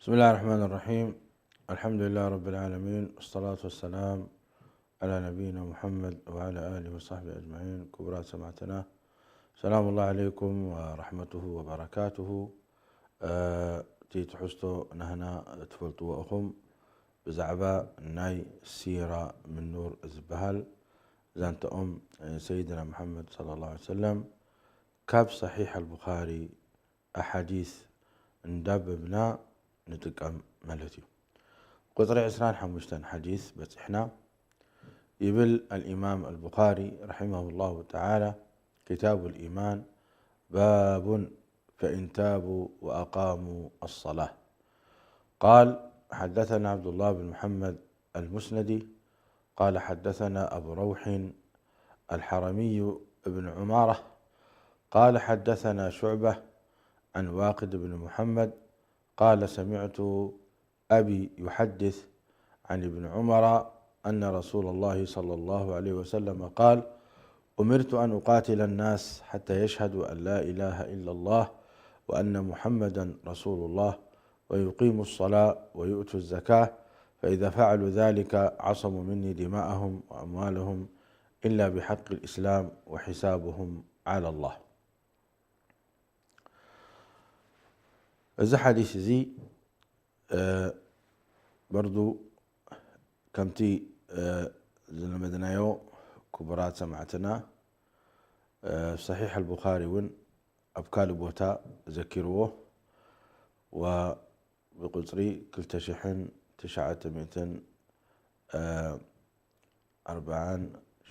بسم الله الرحمن الرحيم. الحمد لله رب العالمين، والصلاة والسلام على نبينا محمد وعلى آله وصحبه أجمعين. ክቡራት ሰማዕትና፣ ሰላም ላሂ ዓለይኩም ወረሕመቱሁ ወበረካቱሁ። እ፣ እቲ ትሕዝቶ ናህና ትፈልጥዎ ኢኹም፣ ብዛዕባ ናይ ሲራ ምን ኑር ዝበሃል ዛንታኦም፣ እ፣ ሰይድና መሓመድ ሰለላሁ ዐለይሂ ወሰለም ካብ ሰሒሕ ኣልቡኻሪ ኣሓዲስ እንዳበብና ንጥቀም ማለት እዩ። ቁፅሪ ዕስራን ሓሙሽተን ሓዲስ በፂሕና። ይብል ኣልኢማም ኣልቡኻሪ ረሒመሁ ላሁ ተዓላ፣ ኪታቡ ልኢማን፣ ባቡን ፈኢን ታቡ ወኣቃሙ ኣሰላህ። ቃል፣ ሓደሰና ዓብዱላህ ብን ሙሐመድ ኣልሙስነዲ፣ ቃለ ሓደሰና ኣቡ ረውሒን ኣልሐረሚዩ እብን ዑማራ፣ ቃለ ሓደሰና ሹዕበህ ዐን ዋቅድ ብን ሙሐመድ፣ ቃለ ሰሚዕቱ أبي يحدث عن ابن عمر أن رسول الله صلى الله عليه وسلم قال: أمرت أن أقاتل الناس حتى يشهدوا أن لا إله إلا الله وأن محمدا رسول الله ويقيموا الصلاة ويؤتوا الزكاة، فإذا فعلوا ذلك عصموا مني دماءهم وأموالهم إلا بحق الإسلام وحسابهم على الله. እዚ ሓዲስ እዚ እ፣ በርዱ ከምቲ፣ እ፣ ዝለመድናዮ ክቡራት ሰማዕትና፣ እ፣ ሰሒሕ ኣልቡኻሪ እውን ኣብ ካልእ ቦታ ዘኪርዎ፣ ወ-፣ ብቁፅሪ ክልተ ሽሕን ትሽዓተ ሚእትን፣ እ፣ ኣርብዓን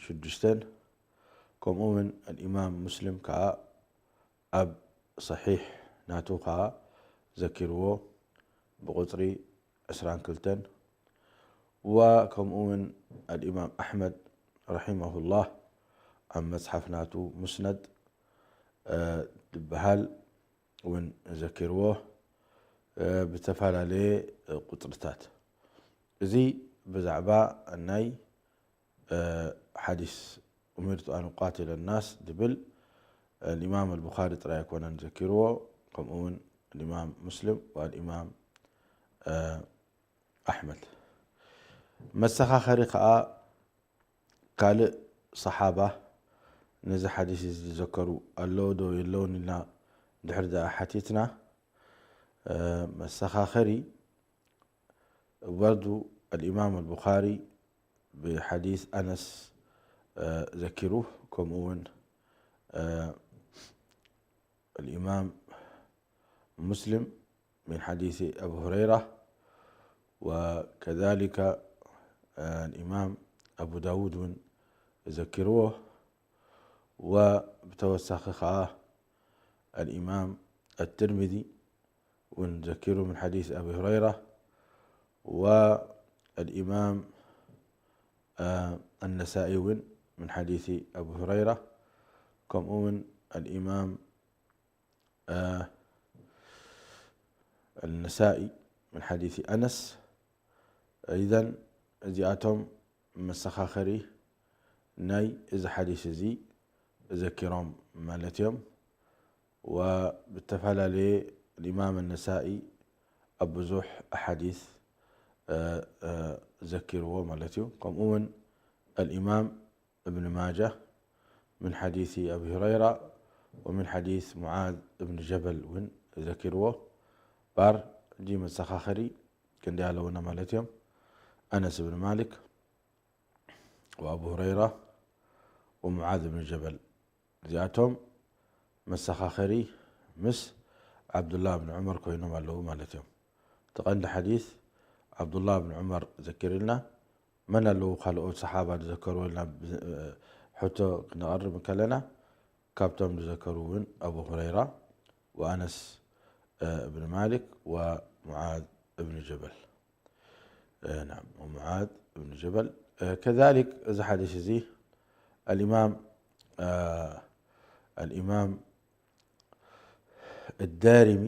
ሽዱሽተን፣ ከምኡ እውን ኣልኢማም ሙስሊም ከዓ ኣብ ሰሒሕ ናቱ ከዓ ዘኪርዎ ብቁፅሪ ዕስራን ክልተን፣ ወ-፣ ከምኡ እውን ኣልኢማም ኣሕመድ ረሒመሁላህ ኣብ መፅሓፍ ናቱ ሙስነድ፣ እ፣ ዝበሃል እውን ዘኪርዎ፣ እ፣ ብተፈላለየ ቁፅርታት። እዚ ብዛዕባ ናይ እ፣ ሓዲስ ኡሚርቱ ኣን ኡቃቲለ ናስ ዝብል፣ እ፣ ልኢማም ኣልቡኻሪ ጥራይ ኣይኮነን ዘኪርዎ፣ ከምኡ እውን ልኢማም ሙስሊም ወልኢማም፣ እ፣ ኣሕመድ። መሰኻኸሪ ከኣ ካልእ ሰሓባ ነዚ ሓዲስ እዚ ዝዘከሩ ኣለዉ ዶ የለውን ኢልና ድሕሪ ደኣ ሓቲትና፣ እ፣ መሰኻኸሪ በርዱ ኣልኢማም ኣልቡኻሪ ብሓዲስ ኣነስ፣ እ፣ ዘኪሩ፣ ከምኡ እውን፣ እ፣ ኣልኢማም ሙስሊም ምን ሓዲስ ኣቡ ሁረይራ፣ ወከዛሊከ፣ እ፣ ኣልኢማም ኣቡ ዳውድ እውን ዘኪርዎ፣ ወብተወሳኺ ኸዓ ኣልኢማም ኣትርሚዚ እውን ዘኪሩ ምን ሓዲስ ኣቢ ሁረይራ፣ ወኣልኢማም፣ እ፣ ኣነሳኢ እውን ምን ሓዲስ ኣቢ ሁረይራ፣ ከምኡ እውን ኣልኢማም፣ እ፣ ኣነሳኢ ምን ሓዲስ ኣነስ። ኢዘን እዚኣቶም መሰኻኸሪ ናይ እዚ ሓዲስ እዚ ዘኪሮም ማለት እዮም። ወብተፈላለየ ኢማም ነሳኢ ኣብ ብዙሕ ኣሓዲስ፣ እ፣ እ፣ ዘኪርዎ ማለት እዩ። ከምኡ እውን ኣልኢማም እብን ማጃ ምን ሓዲስ ኣቢ ሁረይራ ወምን ሓዲስ ሙዓዝ እብን ጀበል እውን ዘኪርዎ። ባር እጂ መሰኻኸሪ ክንደይ ኣለውና ማለት እዮም። ኣነስ እብን ማሊክ ወኣቡ ሁረይራ ወሙዓዝ እብን ጀበል። እዚኣቶም መሰኻኸሪ ምስ ዓብዱላህ ብን ዑመር ኮይኖም ኣለዉ ማለት እዮም። እቲ ቀንዲ ሓዲስ ዓብዱላህ ብን ዑመር ዘኪርልና፣ መን ኣለዉ ካልኦት ሰሓባ ዝዘከሩ ኢልና ብ-፣ ሕቶ ክነቐርብ እንከለና፣ ካብቶም ዝዘከሩ እውን ኣቡ ሁረይራ ወኣነስ፣ እ፣ እብን ማሊክ ወሙዓዝ እብን ጀበል። እ፣ ናም፣ ወሙዓዝ እብን ጀበል። እ፣ ከዛሊክ እዚ ሓዲስ እዚ ኣልኢማም፣ እ፣ ኣልኢማም ኣዳሪሚ፣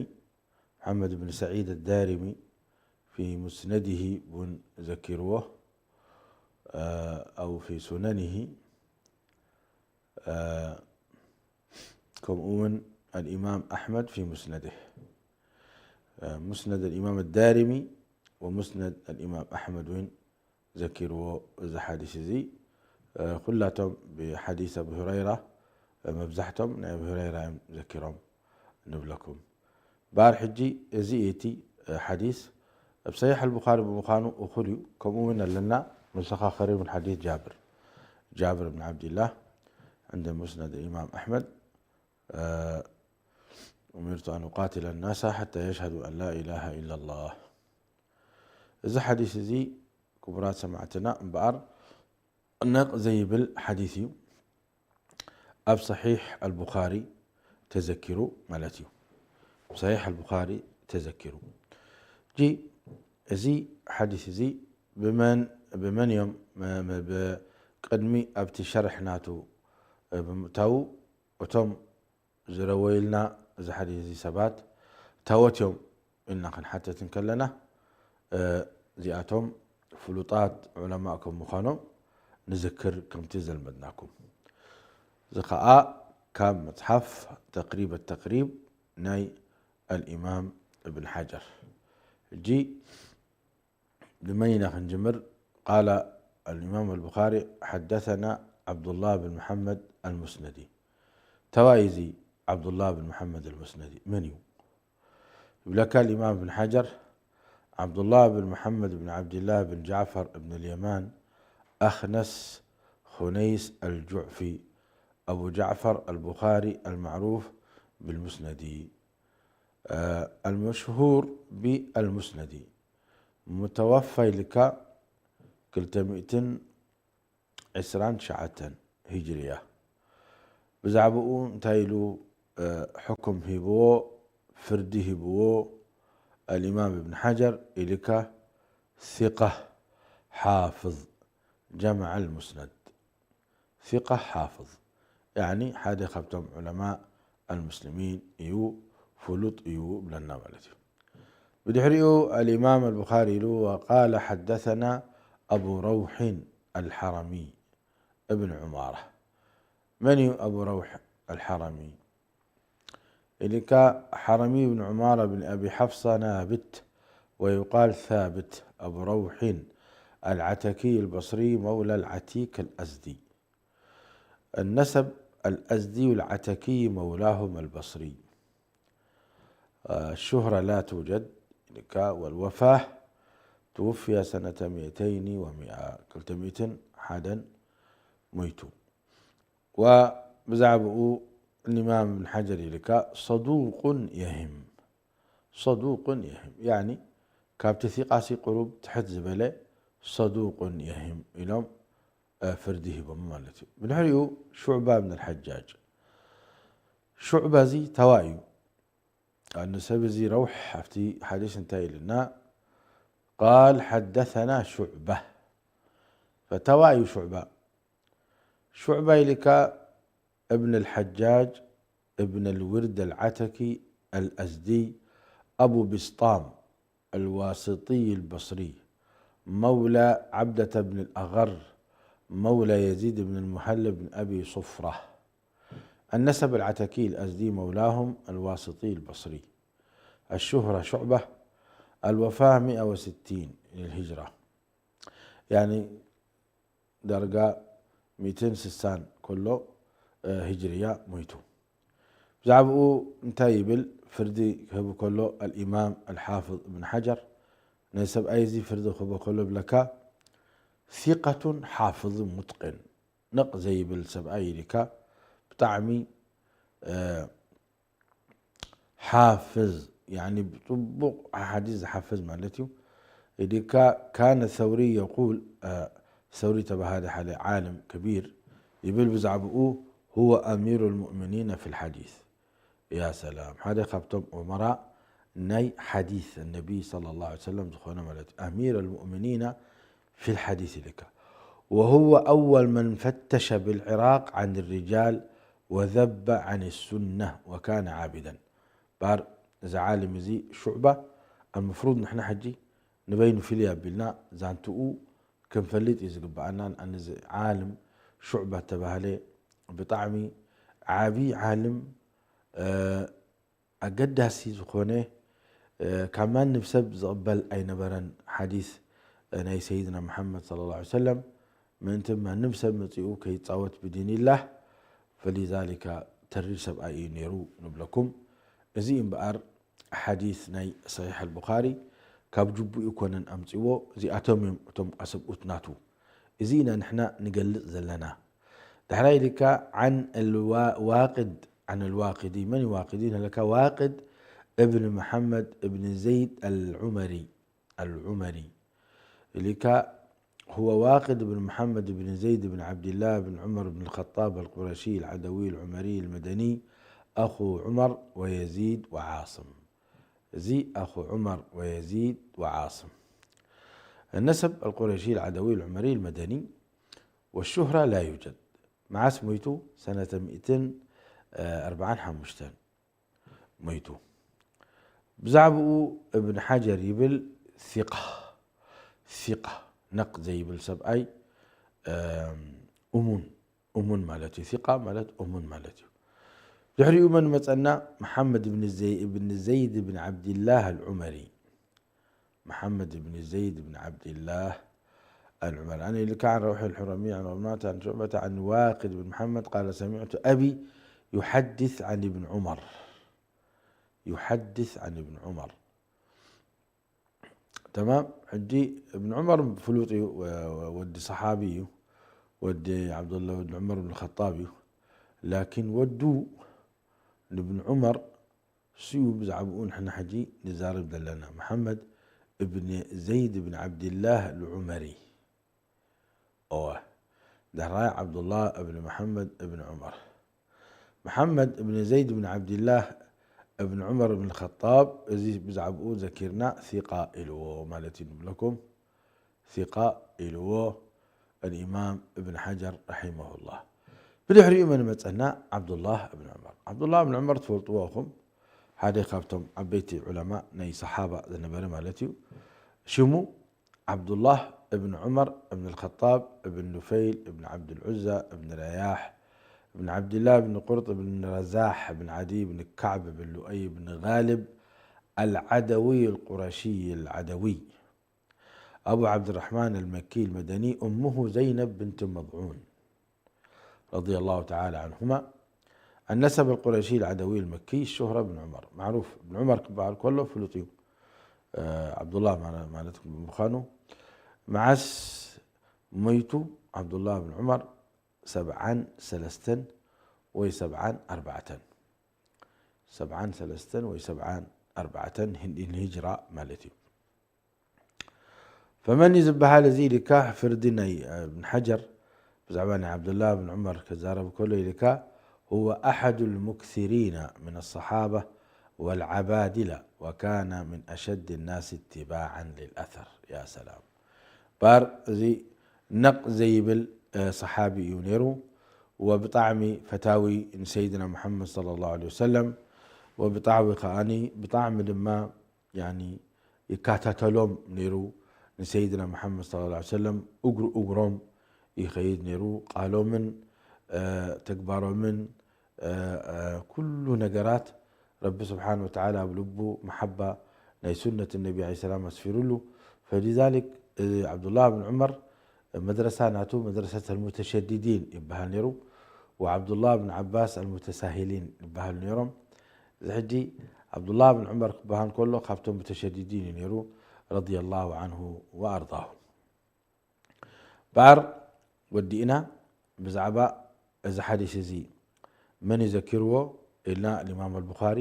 መሓመድ ብን ሰዒድ ኣዳሪሚ ፊ ሙስነዲሂ እውን ዘኪርዎ፣ እ፣ ኣው ፊ ሱነኒሂ፣ እ፣ ከምኡ እውን ኣልኢማም ኣሕመድ ፊ ሙስነዲህ። ሙስነድ ኣልኢማም ኣዳርሚ ወሙስነድ ኣልኢማም ኣሕመድ እውን ዘኪርዎ እዚ ሓዲስ እዚ። ኩላቶም ብሓዲስ ኣቢ ሁረይራ መብዛሕቶም ናይ ኣቢ ሁረይራ እዮም ዘኪሮም ንብለኩም። ባር ሕጂ እዚ እቲ ሓዲስ ኣብ ሰሒሕ ኣልቡኻሪ ብምዃኑ እኹል እዩ። ከምኡ እውን ኣለና መሰኻኸሪ ምን ሓዲስ ጃብር ጃብር ብን ዓብድላህ عند مسند الإمام أحمد أمرت أن أقاتل الناس حتى يشهدوا أن لا إله إلا الله. እዚ ሓዲስ እዚ ክቡራት ሰማዕትና እምበኣር ነቕ ዘይብል ሓዲስ እዩ። ኣብ ሰሒሕ ኣልቡኻሪ ተዘኪሩ ማለት እዩ። ኣብ ሰሒሕ ኣልቡኻሪ ተዘኪሩ። ሕጂ እዚ ሓዲስ እዚ ብመን ብመን እዮም መ- መ- ብ- ቅድሚ ኣብቲ ሸርሕ ናቱ ብምእታዉ እቶም ዝረወይልና እዚ ሓዲስ እዚ ሰባት ታወት እዮም ኢልና ክንሓተት እንከለና እዚኣቶም ፍሉጣት ዑለማእ ከም ምዃኖም ንዝክር ከምቲ ዘልመድናኩም። እዚ ኸዓ ካብ መጽሓፍ ተቅሪብ ተቅሪብ ናይ ኣልኢማም እብን ሓጀር። ሕጂ ብመን ኢና ክንጅምር? قال الإمام البخاري حدثنا عبد الله بن محمد المسندي. ተባይ እዚ ዓብዱላህ ብን መሓመድ ኣልሙስነዲ መን እዩ? ይብለካ الإمام ابن حجر عبد الله بن محمد بن عبد الله بن جعفر بن اليمان أخنس خنيس الجعفي أبو جعفر البخاري المعروف بالمسندي المشهور بالمسندي متوفى ኢልካ ክልተ ሚእትን ዕስራን ትሽዓተን ሂጅርያ። ብዛዕባኡ እንታይ ኢሉ ሕኩም ሂብዎ፣ ፍርዲ ሂብዎ الإمام ابن حجر ኢልካ ثقة حافظ جمع المسند ثقة حافظ يعني ሓደ ካብቶም علماء المسلمين እዩ፣ ፍሉጥ እዩ ብለና ማለት እዩ። ብድሕሪኡ الإمام البخاري ኢሉ وقال حدثنا أبو روح الحرمي ابن عمارة. መን እዩ أبو روح الحرمي؟ إلك حرمي بن عمارة بن أبي حفصة نابت ويقال ثابت أبو روح العتكي البصري مولى العتيك الأزدي. النسب الأزدي العتكي مولاهم البصري. الشهرة لا توجد إلك والوفاة توفي سنة مئتين ومئة كلتمئة حدا ميتو. وبزعبه الإمام ابن حجر لك صدوق يهم صدوق يهم يعني ካብቲ ثقة ሲ ቁሩብ ትሕት ዝበለ صدوق يهم ኢሎም ፍርዲ ሂቦም ማለት እዩ። ብድሕሪኡ ሹዕባ ብን ኣልሓጃጅ። ሹዕባ እዚ ተዋ እዩ። ኣነ ሰብ እዚ ረውሕ ኣብቲ ሓዲስ እንታይ ኢልና قال حدثنا شعبة فتوا እዩ ሹዕባ ሹዕባ ኢልካ ابن الحجاج ابن الورد العتكي الأزدي أبو بسطام الواسطي البصري مولى عبدة بن الأغر مولى يزيد بن المهلب بن أبي صفرة النسب العتكي الأزدي مولاهم الواسطي البصري الشهرة شعبة الوفاة مئة وستين للهجرة يعني ዳርጋ ሚእትን ስሳን ከሎ ሂጅርያ ሞይቱ። ብዛዕባኡ እንታይ ይብል ፍርዲ ክህብ ከሎ الإمام الحافظ ابن حجر ነዚ ሰብኣይ እዚ ፍርዲ ክህቦ ከሎ ብለካ ثقة حافظ متقن ነቕ ዘይብል ሰብኣይ ኢልካ ብጣዕሚ ሓፍዝ ብፅቡቕ ሓዲስ ዝሓፍዝ ማለት እዩ። ኢዲካ ካነ ሰውሪ የቁል ሰውሪ ተባሃለ ሓደ ዓለም ከቢር ይብል ብዛዕባኡ هو أمير المؤمنين في الحديث يا سلام ሓደ ካብቶም ኡመራ ናይ ሓዲስ ነቢ صلى الله عليه وسلم ዝኾነ ማለት እዩ أمير المؤمنين في الحديث ኢልካ وهو أول من فتش بالعراق عن الرجال وذب عن السنة وكان عابدا ባር እዚ ዓልም እዚ ሹዕባ ኣልመፍሩድ ንሕና ሕጂ ንበይኑ ፍልይ ኣቢልና ዛንትኡ ክንፈልጥ እዩ ዝግብኣና ንኣነዚ ዓልም ሹዕባ ተባህለ ብጣዕሚ ዓብዪ ዓልም ኣገዳሲ ዝኾነ ካብ ማንም ሰብ ዝቕበል ኣይነበረን ሓዲስ ናይ ሰይድና መሓመድ ሰለላሁ ዐለይሂ ወሰለም። ምእንቲ ማንም ሰብ መጺኡ ከይጻወት ብዲንላህ፣ ፈሊዛሊካ ተሪር ሰብኣይ እዩ ነይሩ ንብለኩም። እዚ እምበኣር ሓዲስ ናይ ሰሒሕ ኣልቡኻሪ ካብ ጅቡኡ ኣይኮነን ኣምጺዎ፣ እዚኣቶም እዮም እቶም ኣሰብኡት ናቱ። እዚ ኢና ንሕና ንገልጽ ዘለና። ዳሕራይ ኢልካ ዓን ኣልዋ-፣ ዋቅድ፣ ዓን ኣልዋቅዲ፣ መን እዩ ዋቅዲ? ኢልካ ዋቅድ እብን መሓመድ እብን ዘይድ ኣልዑመሪ፣ ኣልዑመሪ ኢልካ፣ هو واقد بن محمد بن زيد بن عبد الله بن عمر بن الخطاب القرشي العدوي العمري المدني أخو عمر ويزيد وعاصم. እዚ أخو عمر ويزيد وعاصم. النسب القرشي العدوي العمري المدني والشهرة لا يوجد. መዓስ ሞይቱ? ሰነተ ሚእትን ኣርባዓን ሓሙሽተን ሞይቱ። ብዛዕባኡ እብን ሓጀር ይብል ثقة، ثقة፣ ነቕ ዘይብል ሰብኣይ፣ እም፣ እሙን፣ እሙን ማለት እዩ። ثقة ማለት እሙን ማለት እዩ። ድሕሪኡ መን መጸና? መሓመድ እብን ዘይ-፣ እብን ዘይድ እብን ዓብድላህ ኣልዑመሪ። محمد بن زيد بن عبد الله العمري. عن إلك عن روح الحرمي عن غرمات عن شعبة عن واقد بن محمد قال: سمعت أبي يحدث عن ابن عمر. يحدث عن ابن عمر. تمام؟ ሕጂ እብን ዑመር ፍሉጥ እዩ፣ ወ-፣ ወዲ ሰሓቢ እዩ፣ ወዲ ዓብዱላህ ወዲ ዑመር ብን ኸጣብ እዩ። ላኪን ወዱ ንብን ዑመር እሱ እዩ ብዛዕባኡ ንሕና ሕጂ ንዛረብ ዘለና። መሓመድ እብን ዘይድ እብን ዓብድላህ ኣልዑመሪ። እወ። ዳሕራይ ዓብዱላህ እብን መሓመድ እብን ዑመር። መሓመድ እብን ዘይድ እብን ዓብድላህ እብን ዑመር እብን ኸጣብ፣ እዚ ብዛዕባኡ ዘኪርና ثقة ኢልዎ ማለት እዩ ንብለኩም። ثقة ኢልዎ الإمام ابن حجر رحمه الله. ብድሕሪኡ መን መጸና? ዓብዱላህ እብን ዑመር። ዓብዱላህ እብን ዑመር ትፈልጥዎ ኢኹም፣ ሓደ ካብቶም ዓበይቲ ዑለማ ናይ ሰሓባ ዝነበረ ማለት እዩ። ሽሙ ዓብዱላህ እብን ዑመር እብን الخطاب እብን ኑፈይል እብን ዓብዱልዑዛ እብን ረያሕ እብን ዓብድላህ እብን ቁርጥ እብን ረዛሕ እብን ዓዲ እብን ካዕብ እብን ሉአይ እብን ጋልብ العدوي القرشي العدوي. أبو عبد الرحمن المكي المدني، أمه زينب بنت مضعون رضي الله تعالى عنهما. النسب القرشي العدوي المكي، الشهرة بن عمر، معروف. ابن عمر ክበሃል ከሎ ፍሉጥ እዩ። እ፣ ዓብዱላህ ማለ-፣ ማለት ብምዃኑ። መዓስ ሞይቱ ዓብዱላህ ብን ዑመር? ሰብዓን ሰለስተን ወይ ሰብዓን ኣርባዕተን። ሰብዓን ሰለስተን ወይ ሰብዓን ኣርባዕተን ህን-፣ ንሂጅራ ማለት እዩ። ፈመን እዩ ዝበሃል እዚ ኢልካ፣ ፍርዲ ናይ እብን ሓጀር ብዛዕባ ናይ ዓብዱላህ ብን ዑመር ክዛረብ ከሎ ኢልካ፣ هو أحد المكثرين من الصحابة والعبادلة وكان من أشد الناس اتباعا للأثر. يا سلام. ባር እዚ ነቕ ዘይብል፣ እ፣ ሰሓቢ እዩ ነይሩ። ወብጣዕሚ ፈታዊ ንሰይድና ሙሓመድ ሰለላሁ ዐለይሂ ወሰለም። ወብጣዕሚ ከኣኒ፣ ብጣዕሚ ድማ ያኒ ይከታተሎም ነይሩ ንሰይድና ሙሓመድ ሰለላሁ ዐለይሂ ወሰለም። እግሩ እግሮም ይኸይድ ነይሩ። ቃሎምን፣ እ፣ ተግባሮምን፣ እ፣ እ፣ ኩሉ ነገራት ረቢ ስብሓን ወተዓላ ኣብ ልቡ መሓባ ናይ ሱነት ነቢ ዐለይሂ ሰላም ኣስፊሩሉ። ፈሊዛሊክ፣ እ፣ ዓብዱላህ ብን ዑመር መድረሳ ናቱ መድረሰት ኣልሙተሸዲዲን ይበሃል ነይሩ። ወዓብዱላህ ብን ዓባስ ኣልሙተሳሂሊን ይበሃሉ ነይሮም። እዚ ሕጂ ዓብዱላህ ብን ዑመር ክበሃል ከሎ ካብቶም ሙተሸዲዲን እዩ ነይሩ፣ ረዲየላሁ ዐንሁ ወኣርዳሁ። ባር ወዲእና ብዛዕባ እዚ ሓዲስ እዚ መን እዩ ዘኪርዎ ኢልና፣ ኣልኢማም ኣልቡኻሪ፣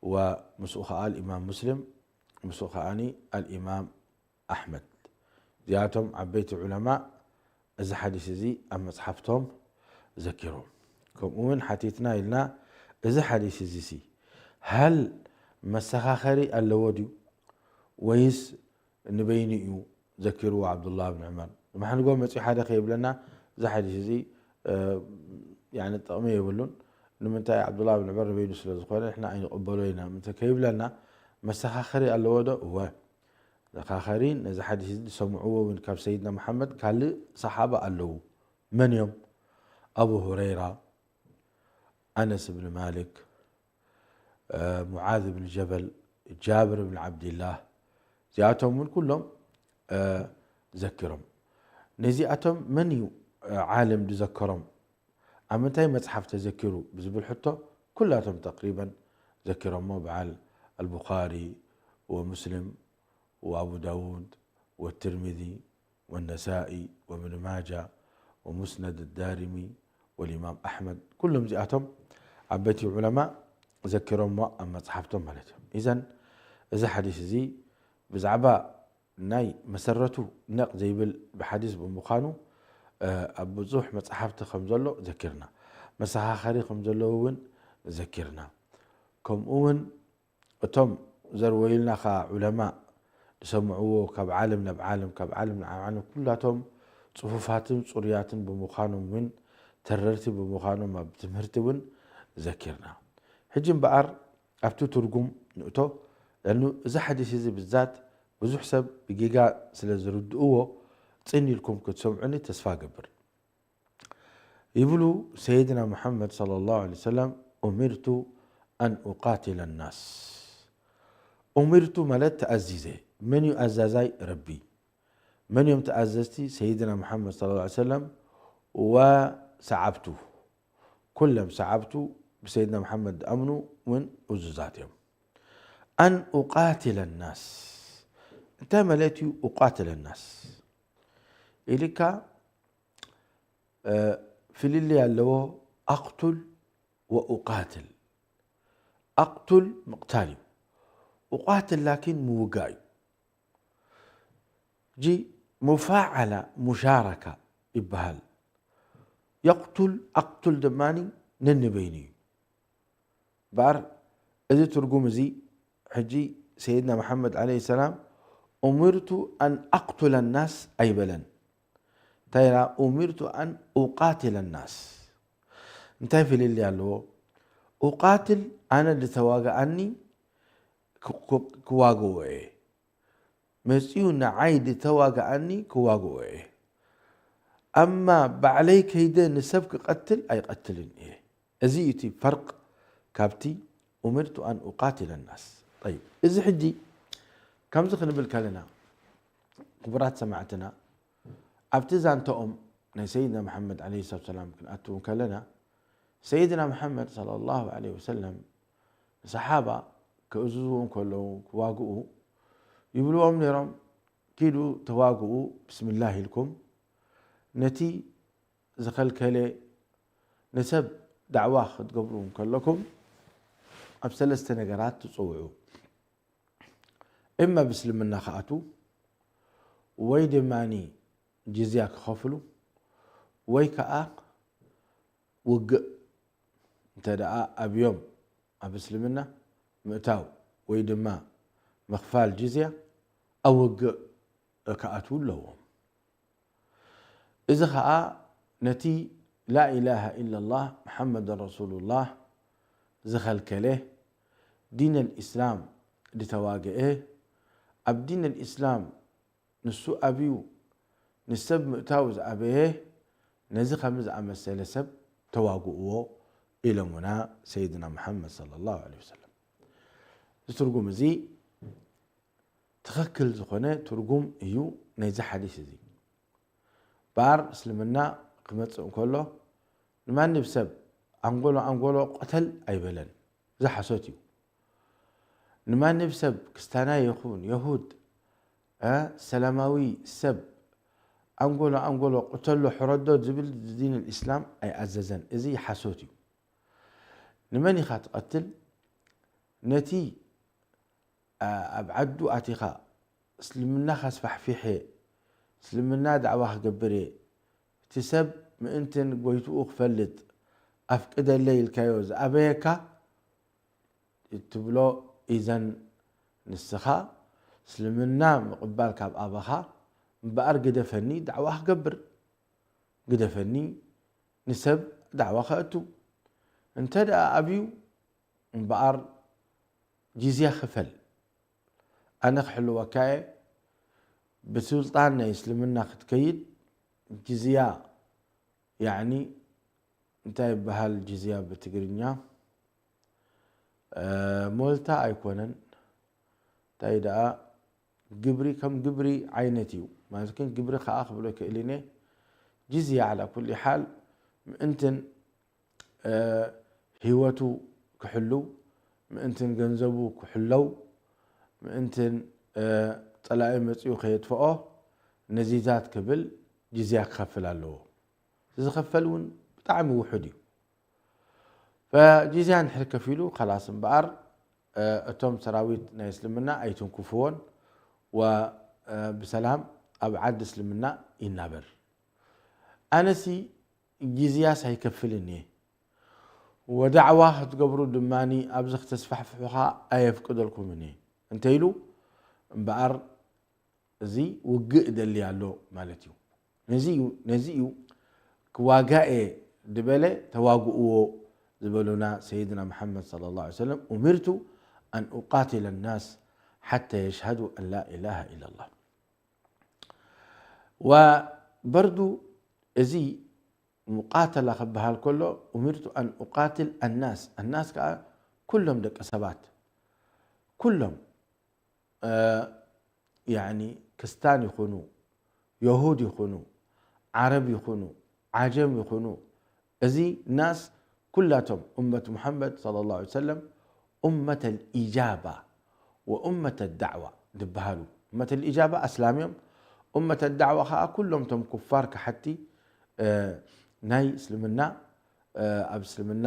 ወምስኡ ኸዓ ኣልኢማም ሙስሊም፣ ምስኡ ኸዓኒ ኣልኢማም ኣሕመድ። እዚኣቶም ዓበይቲ ዑለማ እዚ ሓዲስ እዚ ኣብ መጽሓፍቶም ዘኪሮም። ከምኡ እውን ሓቲትና ኢልና፣ እዚ ሓዲስ እዚ ሲ፣ ሃል መሰኻኸሪ ኣለዎ ድዩ? ወይስ ንበይኑ እዩ ዘኪርዎ ዓብዱላህ ብን ዑመር? ማሕንጎ መጺኡ ሓደ ከይብለና፣ እዚ ሓዲስ እዚ፣ እ፣ ያኒ ጥቕሚ የብሉን። ንምንታይ? ዓብዱላህ ብን ዑመር ንበይኑ ስለ ዝኾነ ንሕና ኣይንቕበሎ ኢና ምእንቲ ከይብለና፣ መሰኻኸሪ ኣለዎ ዶ? እወ። መሰኻኸሪ ነዚ ሓዲስ እዚ ዝሰምዕዎ እውን ካብ ሰይድና መሓመድ ካልእ ሰሓባ ኣለዉ። መን እዮም? ኣቡ ሁረይራ፣ ኣነስ ብን ማሊክ፣ እ፣ ሙዓዝ ብን ጀበል፣ ጃብር ብን ዓብድላህ፣ እዚኣቶም እውን ኩሎም ዘኪሮም። ነዚኣቶም መን እዩ ዓለም ዝዘከሮም? ኣብ ምንታይ መፅሓፍ ተዘኪሩ ብዝብል ሕቶ ኩላቶም ተቅሪበን ዘኪሮሞ፣ በዓል ኣልቡኻሪ ወሙስሊም ወኣቡ ዳውድ ወትርሚዚ ወነሳኢ ወብን ማጃ ወሙስነድ ዳሪሚ ወልኢማም ኣሕመድ፣ ኩሎም እዚኣቶም ዓበይቲ ዑለማ ዘኪሮሞ ኣብ መፅሓፍቶም ማለት እዮም። ኢዘን እዚ ሓዲስ እዚ ብዛዕባ ናይ መሰረቱ ነቕ ዘይብል ብሓዲስ ብምዃኑ ኣብ ብዙሕ መፅሓፍቲ ከም ዘሎ ዘኪርና፣ መሰኻኸሪ ከም ዘለዎ እውን ዘኪርና። ከምኡ እውን እቶም ዘርወዩልና ከ ዑለማ ዝሰምዕዎ ካብ ዓለም ናብ ዓለም ካብ ዓለም ናብ ዓለም ኩላቶም ፅፉፋትን ፅሩያትን ብምዃኖም እውን ተረርቲ ብምዃኖም ኣብ ትምህርቲ እውን ዘኪርና። ሕጂ እምበኣር ኣብቲ ትርጉም ንእቶ። ለኑ እዚ ሓዲስ እዚ ብዛት ብዙሕ ሰብ ብጌጋ ስለ ዝርድእዎ ፅን ኢልኩም ክትሰምዑኒ ተስፋ ገብር። ይብሉ ሰይድና ሙሓመድ ሰለላሁ ዐለይሂ ወሰለም፣ ኡሚርቱ ኣን ኡቃትለ ናስ። ኡሚርቱ ማለት ተኣዚዘ። መን እዩ ኣዛዛይ? ረቢ። መን እዮም ተኣዘዝቲ? ሰይድና ሙሓመድ ሰለላሁ ዐለይሂ ወሰለም ወሰዓብቱ። ኩሎም ሰዓብቱ ብሰይድና ሙሓመድ ዝኣምኑ እውን እዙዛት እዮም። ኣን ኡቃትለ ናስ እንታይ ማለት እዩ? ኡቃትለ ናስ ኢልካ ፍልልይ ኣለዎ። ኣቅቱል ወኡቃትል። ኣቅቱል ምቕታል እዩ። ኡቃትል ላኪን ምውጋእ እዩ። ጂ ሙፋዓላ ሙሻረካ ይበሃል። የቅቱል ኣቅቱል ድማ ነንበይኑ እዩ። ባር እዚ ትርጉም እዚ ሕጂ ሰይድና መሓመድ ዓለይሂ ሰላም ኡሚርቱ ኣን ኣቅቱለ ናስ ኣይበለን። እንታይ ኢላ? ኡሚርቱ ኣን ኡቃትለ ናስ። እንታይ ፍልልይ ኣለዎ? ኡቃትል ኣነ ዝተዋግኣኒ ክዋግኦ እየ። መፂኡ ንዓይ ዝተዋግኣኒ ክዋግኦ እየ። ኣማ ባዕለይ ከይደ ንሰብ ክቐትል ኣይቐትልን እየ። እዚ እዩ እቲ ፈርቅ ካብቲ ኡሚርቱ ኣን ኡቃትለ ናስ። ጠይብ፣ እዚ ሕጂ ከምዚ ክንብል ከለና ክቡራት ሰማዕትና ኣብቲ ዛንታኦም ናይ ሰይድና መሓመድ ዓለይሂ ሰላቱ ሰላም ክንኣትው ከለና ሰይድና መሓመድ ሰለላሁ ዓለይሂ ወሰለም ንሰሓባ ክእዝዝዎም ከለዉ ክዋግኡ ይብልዎም ነይሮም፣ ኪዱ ተዋግኡ ብስምላህ ኢልኩም፣ ነቲ ዝኸልከለ ንሰብ ዳዕዋ ክትገብሩ ከለኩም ኣብ ሰለስተ ነገራት ትፅውዑ። እማ ብእስልምና ክኣትዉ ወይ ድማ ጅዝያ ክኸፍሉ ወይ ከዓ ውግእ እንተ ደኣ ኣብዮም ኣብ እስልምና ምእታው ወይ ድማ ምኽፋል ጅዝያ ኣብ ውግእ ክኣትዉ ኣለዎም። እዚ ኸኣ ነቲ ላኢላሃ ኢላላህ መሓመድ ረሱሉላህ ዝኸልከለ፣ ዲን ኣልእስላም ዝተዋግአ፣ ኣብ ዲን ኣልእስላም ንሱ ኣብዩ ንሰብ ምእታው ዝኣበየ፣ ነዚ ከምዚ ዝኣመሰለ ሰብ ተዋግእዎ ኢሎምና ሰይድና መሓመድ ሰለላሁ ዐለይሂ ወሰለም። እዚ ትርጉም እዚ ትኽክል ዝኾነ ትርጉም እዩ ናይዚ ሓዲስ እዚ። ባር እስልምና ክመጽእ እንከሎ ንማንም ሰብ ኣንጎሎ ኣንጎሎ ቅተል ኣይበለን። እዚ ሓሶት እዩ። ንማንም ሰብ ክስታናይ ይኹን የሁድ፣ እ፣ ሰላማዊ ሰብ ኣንጎሎ ኣንጎሎ ቅተሎ ሕረዶ ዝብል ዲን እስላም ኣይኣዘዘን። እዚ ሓሶት እዩ። ንመን ኢኻ ትቐትል? ነቲ ኣብ ዓዱ ኣቲኻ እስልምና ካስፋሕፊሐ፣ እስልምና ዳዕዋ ክገብር እየ፣ እቲ ሰብ ምእንትን ጎይትኡ ክፈልጥ ኣፍቅደለይ ኢልካዮ ዝኣበየካ እትብሎ ኢዘን ንስኻ እስልምና ምቕባል ካብ ኣበኻ እምበኣር ግደፈኒ ዳዕዋ ክገብር፣ ግደፈኒ ንሰብ ዳዕዋ ከእቱ። እንተ ደኣ ኣብዩ እምበኣር ጅዝያ ክፈል፣ ኣነ ክሕልወካ እየ። ብስልጣን ናይ እስልምና ክትከይድ ጅዝያ፣ ያዕኒ እንታይ ይበሃል ጅዝያ ብትግርኛ? እ፣ ሞልታ ኣይኮነን፣ እንታይ ደኣ ግብሪ ከም ግብሪ ዓይነት እዩ ማለት ግን ግብሪ ከዓ ክብሎ ይክእል እኔ ጅዝያ ዓላ ኩል ሓል ምእንትን ህይወቱ ክሕልው ምእንትን ገንዘቡ ክሕለው ምእንትን ፀላኢ መፂኡ ከየጥፍኦ ነዚታት ክብል ጅዝያ ክኸፍል ኣለዎ። ዝኸፈል እውን ብጣዕሚ ውሑድ እዩ። ፈጂዝያ እንድሕር ከፊሉ ከላስ እምበኣር እቶም ሰራዊት ናይ እስልምና ኣይትንኩፍዎን ወብሰላም ኣብ ዓዲ እስልምና ይናበር። ኣነሲ ጂዝያስ ኣይከፍልን እየ ወዳዕዋ ክትገብሩ ድማ ኣብዚ ክተስፋሕፍሑኻ ኣየፍቅደልኩምን እየ እንተኢሉ እምበኣር እዚ ውግእ ደሊ ኣሎ ማለት እዩ። ነዚ እዩ ክዋጋእ እየ ዝበለ ተዋግእዎ ዝበሉና ሰይድና መሓመድ صلى الله عليه وسلم أمرت أن أقاتل الناس حتى يشهدوا أن لا إله إلا الله وبرضو እዚ مقاتلة ክበሃል ከሎ أمرت أن أقاتل الناس الناس ከዓ ኩሎም ደቂ ሰባት ኩሎም ያኒ ክስታን ይኹኑ የሁድ ይኹኑ ዓረብ ይኹኑ ዓጀም ይኹኑ እዚ ናስ ኩላቶም እመት ሙሐመድ صلى الله عليه وسلم أمة الإجابة وأمة الدعوة ዝበሃሉ እመት الإجابة ኣስላም እዮም እመት الدعوة ከዓ ኩሎም ቶም ኩፋር ከሓቲ ናይ እስልምና ኣብ እስልምና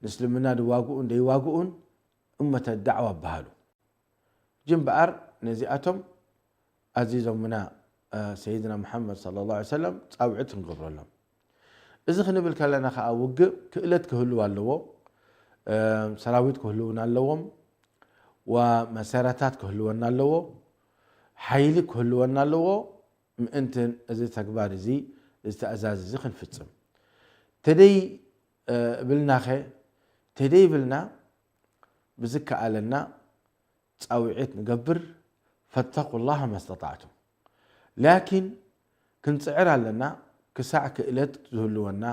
ንእስልምና ድዋግኡን ደይዋግኡን እመተ ዳዕዋ ይበሃሉ። ጅምበኣር ነዚኣቶም ኣዚዞምና ሰይድና ሙሓመድ صلى الله عليه وسلم ፃውዒት ክንገብረሎም። እዚ ክንብል ከለና ከዓ ውግእ ክእለት ክህልው ኣለዎ፣ ሰራዊት ክህልውና ኣለዎም፣ ወመሳርያታት ክህልወና ኣለዎ፣ ሓይሊ ክህልወና ኣለዎ። ምእንትን እዚ ተግባር እዚ፣ እዚ ተእዛዝ እዚ ክንፍጽም። ተደይ እብልናኸ፣ ተደይ ብልና ብዝከኣለና ጻውዒት ንገብር፣ ፈተቁላህ መስተጣዕቱም። ላኪን ክንጽዕር ኣለና፣ ክሳዕ ክእለት ዝህልወና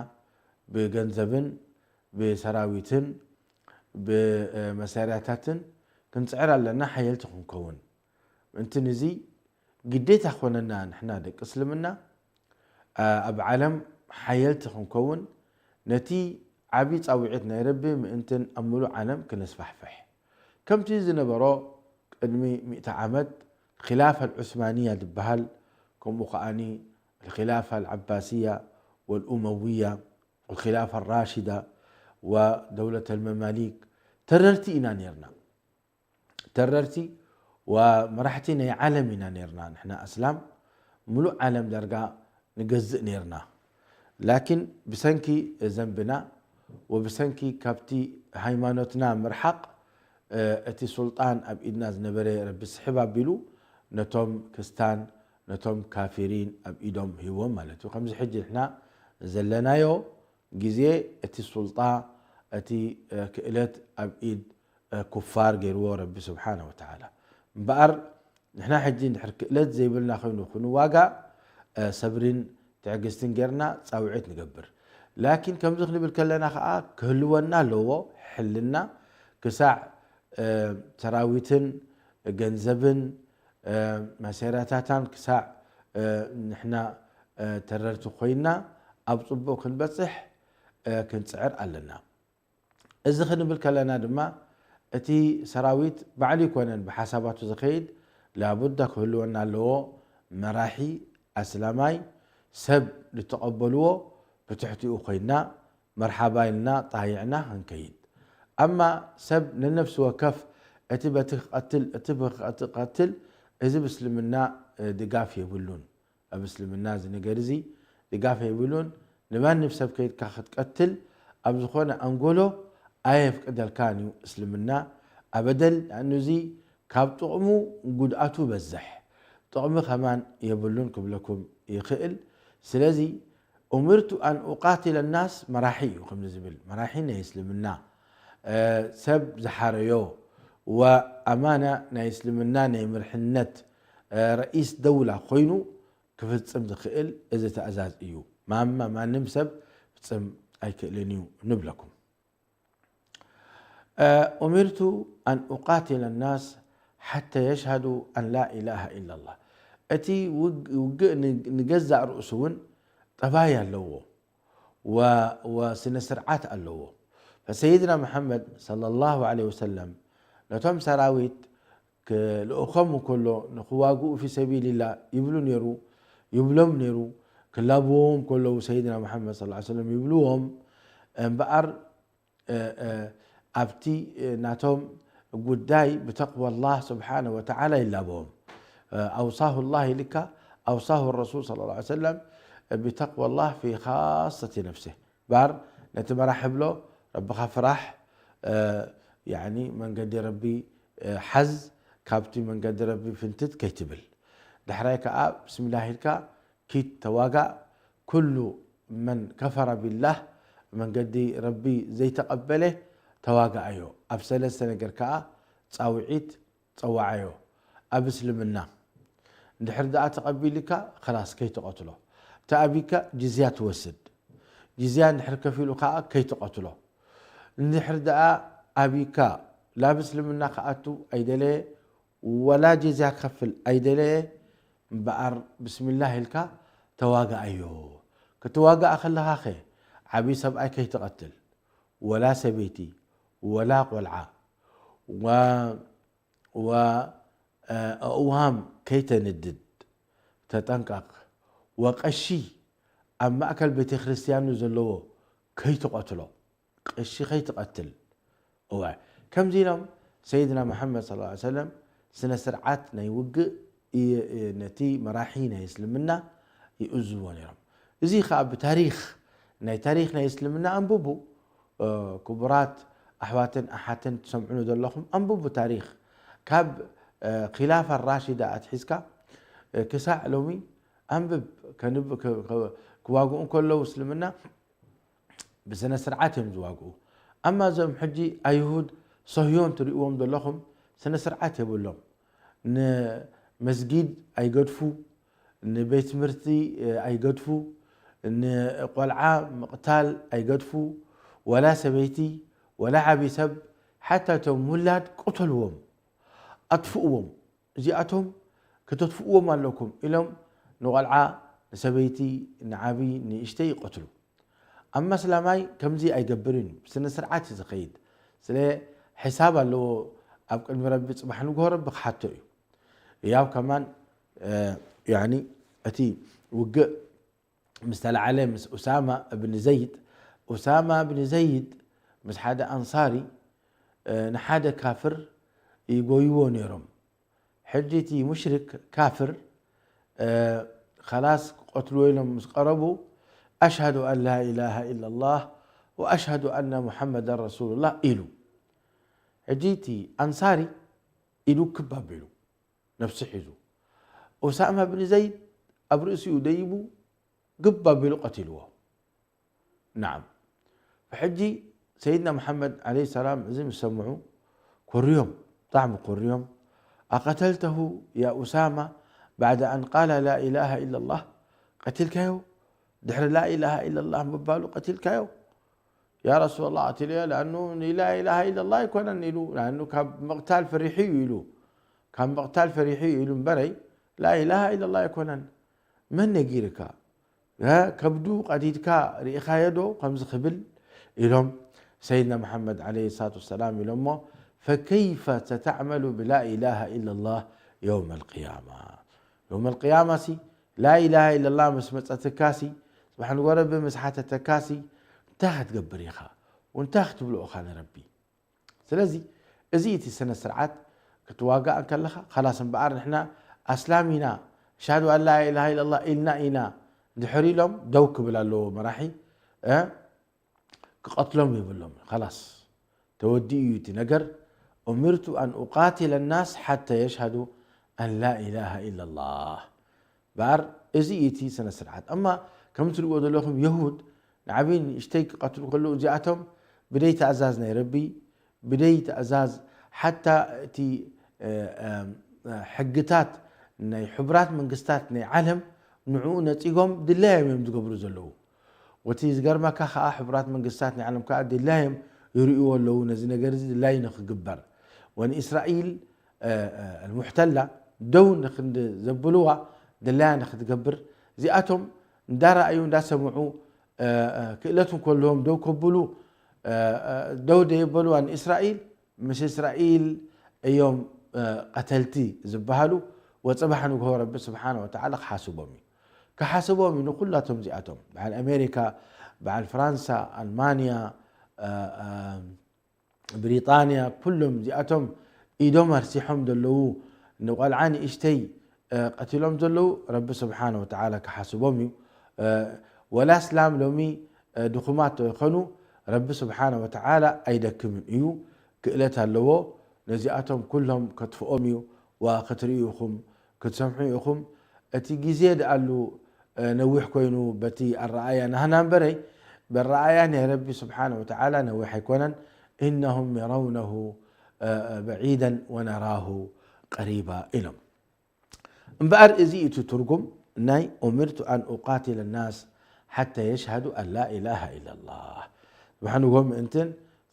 ብገንዘብን ብሰራዊትን ብመሳርያታትን ክንጽዕር ኣለና፣ ሓየልቲ ክንከውን። ምእንትን እዚ ግዴታ ኮነና ንሕና ደቂ እስልምና ኣብ ዓለም ሓየልቲ ክንከውን ነቲ ዓቢ ጻውዒት ናይ ረቢ ምእንትን ኣብ ምሉእ ዓለም ክነስፋሕፍሕ። ከምቲ ዝነበሮ ቅድሚ ሚእቲ ዓመት ኺላፋ ኣልዑስማንያ ዝበሃል፣ ከምኡ ከኣኒ ኺላፋ ኣልዓባስያ ወልኡመውያ ወኺላፋ ኣራሽዳ ወደውለት ኣልመማሊክ ተረርቲ ኢና ነርና። ተረርቲ ወመራሕቲ ናይ ዓለም ኢና ነርና። ንሕና ኣስላም ምሉእ ዓለም ዳርጋ ንገዝእ ነርና። ላኪን ብሰንኪ ዘንብና ወብሰንኪ ካብቲ ሃይማኖትና ምርሓቕ፣ እቲ ሱልጣን ኣብ ኢድና ዝነበረ ረቢ ስሕብ ኣቢሉ ነቶም ክስታን ነቶም ካፊሪን ኣብ ኢዶም ሂቦም ማለት እዩ። ከምዚ ሕጂ ንሕና ዘለናዮ ግዜ እቲ ሱልጣ፣ እቲ ክእለት ኣብ ኢድ ኩፋር ገይርዎ ረቢ ስብሓነ ወተዓላ። እምበኣር ንሕና ሕጂ እንድሕር ክእለት ዘይብልና ኮይኑ ክንዋጋእ ሰብሪን ትዕግስትን ጌርና ጻውዒት ንገብር። ላኪን ከምዚ ክንብል ከለና ከኣ ክህልወና ኣለዎ ሕልና ክሳዕ ሰራዊትን ገንዘብን መሳርያታታን ክሳዕ ንሕና ተረርቲ ኮይና ኣብ ጽቡቕ ክንበጽሕ ክንጽዕር ኣለና። እዚ ክንብል ከለና ድማ እቲ ሰራዊት ባዕሉ ይኮነን ብሓሳባቱ ዝኸይድ፣ ላቡዳ ክህልወና ኣለዎ መራሒ ኣስላማይ ሰብ ዝተቐበልዎ ብትሕቲኡ ኮይና መርሓባ ኢልና ጣይዕና ክንከይድ። ኣማ ሰብ ነነፍሲ ወከፍ እቲ በቲ ክቐትል እቲ በቲ ክቐትል እዚ ብእስልምና ድጋፍ የብሉን። ኣብ እስልምና እዚ ነገር እዚ ድጋፍ የብሉን። ንማንም ሰብ ከይድካ ክትቀትል ኣብ ዝኾነ ኣንጎሎ ኣየፍቅደልካን እዩ እስልምና ኣበደን። ንኣኑ እዚ ካብ ጥቕሙ ጉድኣቱ በዝሕ፣ ጥቕሚ ከማን የብሉን ክብለኩም ይኽእል። ስለዚ ኡምርቱ ኣን ኡቃትለ ናስ መራሒ እዩ ከምዚ ዝብል መራሒ ናይ እስልምና ሰብ ዝሓረዮ ወኣማና ናይ እስልምና ናይ ምርሕነት ረኢስ ደውላ ኮይኑ ክፍጽም ዝኽእል እዚ ተእዛዝ እዩ። ማማ ማንም ሰብ ፍጽም ኣይክእልን እዩ ንብለኩም። ኡሚርቱ ኣን ኡቃትለ ናስ ሓተ የሽሃዱ ኣን ላ ኢላሃ ኢላላህ። እቲ ውግ- ውግእ ን- ንገዛእ ርእሱ እውን ጠባይ ኣለዎ፣ ወ- ወስነ ስርዓት ኣለዎ። ፈሰይድና መሐመድ ሰለላሁ ዐለይሂ ወሰለም ነቶም ሰራዊት ክልእኾም እንከሎ ንኽዋግኡ ፊ ሰቢልላ ይብሉ ነይሩ፣ ይብሎም ነይሩ። ክላብዎም ከለዉ ሰይድና መሐመድ ሰለላሁ ዐለይሂ ወሰለም ይብልዎም እምበኣር፣ እ፣ እ፣ ኣብቲ፣ እ፣ ናቶም ጉዳይ ብተቅዋ ላህ ስብሓነ ወተዓላ ይላበዎም። እ፣ ኣውሳሁ ላህ ኢልካ፣ ኣውሳሁ ረሱል ሰለላሁ ዐለይሂ ወሰለም ብተቅዋ ላህ ፊ ካሰቲ ነፍሲህ። ባር ነቲ መራሒ ብሎ፣ ረብኻ ፍራሕ፣ እ፣ ያኒ መንገዲ ረቢ፣ እ፣ ሓዝ፣ ካብቲ መንገዲ ረቢ ፍንትት ከይትብል። ዳሕራይ ከኣ ብስምላህ ኢልካ ኪድ ተዋጋእ። ኩሉ መን ከፈረ ቢላህ፣ መንገዲ ረቢ ዘይተቐበለ፣ ተዋጋኣዮ። ኣብ ሰለስተ ነገር ከኣ ጻውዒት ጸዋዓዮ። ኣብ እስልምና እንድሕር ደኣ ተቐቢልካ፣ ኸላስ ከይትቐትሎ። እቲ ኣቢካ ጅዝያ ትወስድ። ጅዝያ እንድሕር ከፊሉ ከኣ ከይትቐትሎ። እንድሕር ደኣ ኣቢካ ላብ እስልምና ክኣቱ ኣይደለየ፣ ወላ ጅዝያ ክኸፍል ኣይደለየ፣ እምበኣር ብስሚላህ ኢልካ ተዋግኣዮ። ክትዋግኣ ከለኻኸ ዓብዪ ሰብኣይ ከይትቐትል፣ ወላ ሰበይቲ፣ ወላ ቆልዓ፣ ወ- ወ- ኣእዋም ከይተንድድ ተጠንቀቕ። ወቀሺ ኣብ ማእከል ቤተ ክርስቲያኑ ዘለዎ ከይትቐትሎ። ቀሺ ከይትቐትል። እወ፣ ከምዚ ኢሎም ሰይድና መሓመድ ሰለላሁ ዐለይሂ ወሰለም ስነ ስርዓት ናይ ውግእ ይ- ነቲ መራሒ ናይ እስልምና ይእዝዎ ነይሮም። እዚ ኸኣ ብታሪኽ፣ ናይ ታሪኽ ናይ እስልምና ኣንብቡ። እ፣ ክቡራት ኣሕዋትን ኣሓትን ትሰምዑኒ ዘለኹም፣ ኣንብቡ ታሪኽ። ካብ፣ እ፣ ኺላፋ ራሺዳ ኣትሒዝካ፣ እ፣ ክሳዕ ሎሚ ኣንብብ። ከንብ- ከ- ከ- ክዋግኡ እንከለዉ እስልምና ብስነ ስርዓት እዮም ዝዋግኡ። ኣማ እዞም ሕጂ ኣይሁድ ሰህዮን ትርእይዎም ዘለኹም ስነ ስርዓት የብሎም። ንመስጊድ ኣይገድፉ፣ ንቤት ትምህርቲ ኣይገድፉ፣ ንቆልዓ ምቕታል ኣይገድፉ፣ ወላ ሰበይቲ ወላ ዓቢ ሰብ፣ ሓታ እቶም ውላድ ቅተልዎም፣ ኣጥፍእዎም። እዚኣቶም ከተጥፍእዎም ኣለኩም ኢሎም ንቖልዓ፣ ንሰበይቲ፣ ንዓቢ፣ ንእሽተይ ይቐትሉ። ኣማ ኣስላማይ ከምዚ ኣይገብርን እዩ፣ ብስነ ስርዓት እዩ ዝኸይድ። ስለ ሕሳብ ኣለዎ፣ ኣብ ቅድሚ ረቢ ጽባሕ ንግሆ ረቢ ክሓቶ እዩ። ያው ከማን፣ እ፣ ያኒ እቲ ውግእ ምስ ተላዓለ ምስ ኡሳማ እብን ዘይድ፣ ኡሳማ እብን ዘይድ ምስ ሓደ ኣንሳሪ፣ እ፣ ንሓደ ካፍር ይጎይዎ ነይሮም። ሕጂ እቲ ሙሽሪክ ካፍር፣ እ፣ ኸላስ ክቐትልዎ ኢሎም ምስ ቀረቡ፣ ኣሽሃዱ ኣን ላ ኢላሃ ኢላላህ ወኣሽሃዱ ኣነ ሙሓመዳን ረሱሉላህ ኢሉ። ሕጂ እቲ ኣንሳሪ ኢዱ ክብ ኣቢሉ፣ ነፍሲ ሒዙ። ኡሳማ ብን ዘይድ ኣብ ርእሲኡ ደይቡ፣ ግብ ኣቢሉ ቀቲልዎ። ናዓም። ሕጂ ሰይድና መሓመድ ዓለይሂ ሰላም እዚ ምስ ሰምዑ ኮርዮም፣ ብጣዕሚ ኮርዮም። ኣቐተልተሁ ያ ኡሳማ ባዕደ ኣን ቃለ ላ ኢላሃ ኢላላህ፣ ቀቲልካዮ? ድሕሪ ላ ኢላሃ ኢላላህ ምባሉ ቀቲልካዮ? ያ ረሱላላህ፣ ቀቲለዮ፣ ለኣኑ ንላ ኢላሃ ኢላላህ ኣይኮነን ኢሉ፣ ለኣኑ ካብ ምቕታል ፈሪሑ እዩ ኢሉ፣ ካብ ምቕታል ፈሪሑ እዩ ኢሉ እምበረይ፣ ላ ኢላሃ ኢላላህ ኣይኮነን። መን ነጊርካ? እ፣ ከብዱ ቀዲድካ ርኢኻዮ ዶ ከምዚ ክብል? ኢሎም ሰይድና መሓመድ ዓለይሂ ሰላቱ ወሰላም ኢሎሞ፣ ፈከይፈ ሰተዕመሉ ብላ ኢላሃ ኢላላህ የውመል ቅያማ? የውመል ቅያማሲ ላኢላሃ ኢለላህ ምስ መጸትካሲ፣ ጽባሕ ንጎ ረቢ ምስ ሓተተካሲ፣ እንታይ ክትገብር ኢኻ? ወንታይ ክትብሎ ኢኻ ንረቢ? ስለዚ፣ እዚ እቲ ስነ ስርዓት ክትዋጋእ እንከለኻ፣ ኻላስ እምበኣር ንሕና ኣስላም ኢና፣ ኣሽሃዱ ኣን ላኢላሃ ኢለላህ ኢልና ኢና፣ ድሕር ኢሎም ደው ክብል ኣለዎ መራሒ፣ እ? ክቐትሎም የብሎም። ኻላስ፣ ተወዲኡ እዩ እቲ ነገር። ኡሚርቱ ኣን ኡቃቲለ ናስ ሓታ የሽሃዱ ኣን ላ ኢላሃ ኢላላህ። እምበኣር፣ እዚ እዩ እቲ ስነ ስርዓት። ኣማ፣ ከም ትሪእዎ ዘለኹም፣ የሁድ ንዓብይ ንእሽተይ ክቐትሉ ከለዉ፣ እዚኣቶም ብደይ ትእዛዝ ናይ ረቢ፣ ብደይ ትእዛዝ፣ ሓታ እቲ፣ እ፣ እ፣ ሕግታት ናይ ሕቡራት መንግስታት ናይ ዓለም ንዕኡ ነጺጎም ድላዮም እዮም ዝገብሩ ዘለዉ። ወቲ ዝገርመካ ከኣ፣ ሕቡራት መንግስታት ናይ ዓለም ከኣ ድላዮም ይርእይዎ ኣለዉ፣ ነዚ ነገር እዚ ድላዩ ንኽግበር። ወንእስራኤል እ፣ እ፣ المحتلة ደው ንክንዲ ዘብልዋ ድላያ ንክትገብር እዚኣቶም እንዳረኣዩ እንዳሰምዑ እ፣ እ፣ ክእለት እንከልዎም ደው ከብሉ እ፣ እ፣ ደው ደየበልዋ ንእስራኤል ምስ እስራኤል እዮም እ፣ ቀተልቲ ዝበሃሉ ወፅባሕ ንግሆ ረቢ ስብሓነ ወተዓላ ክሓስቦም እዩ። ክሓስቦም እዩ ንኩላቶም እዚኣቶም በዓል ኣሜሪካ፣ በዓል ፍራንሳ፣ ኣልማንያ፣ እ፣ እ፣ ብሪጣንያ ኩሎም እዚኣቶም ኢዶም ኣርሲሖም ዘለዉ ንቆልዓ ንእሽተይ እ፣ ቀቲሎም ዘለዉ ረቢ ስብሓነ ወተዓላ ክሓስቦም እዩ። እ፣ ወላ እስላም ሎሚ እ፣ ድኹማት ይኾኑ ረቢ ስብሓነ ወተዓላ ኣይደክምን እዩ። ክእለት ኣለዎ ነዚኣቶም ኩሎም ከጥፍኦም እዩ። ዋ ክትርእዩ ኢኹም ክትሰምዑ ኢኹም። እቲ ግዜ ደኣሉ እ፣ ነዊሕ ኮይኑ በቲ ኣረኣያ ናህና እምበረይ በረኣያ ናይ ረቢ ስብሓነ ወተዓላ ነዊሕ ኣይኮነን። إنهم يرونه بعيدا ونراه قريبا ኢሎም። እምበኣር እዚ እቲ ትርጉም ናይ أمرت أن أقاتل الناس حتى يشهدوا أن لا إله إلا الله። ብሓንጎ ምእንትን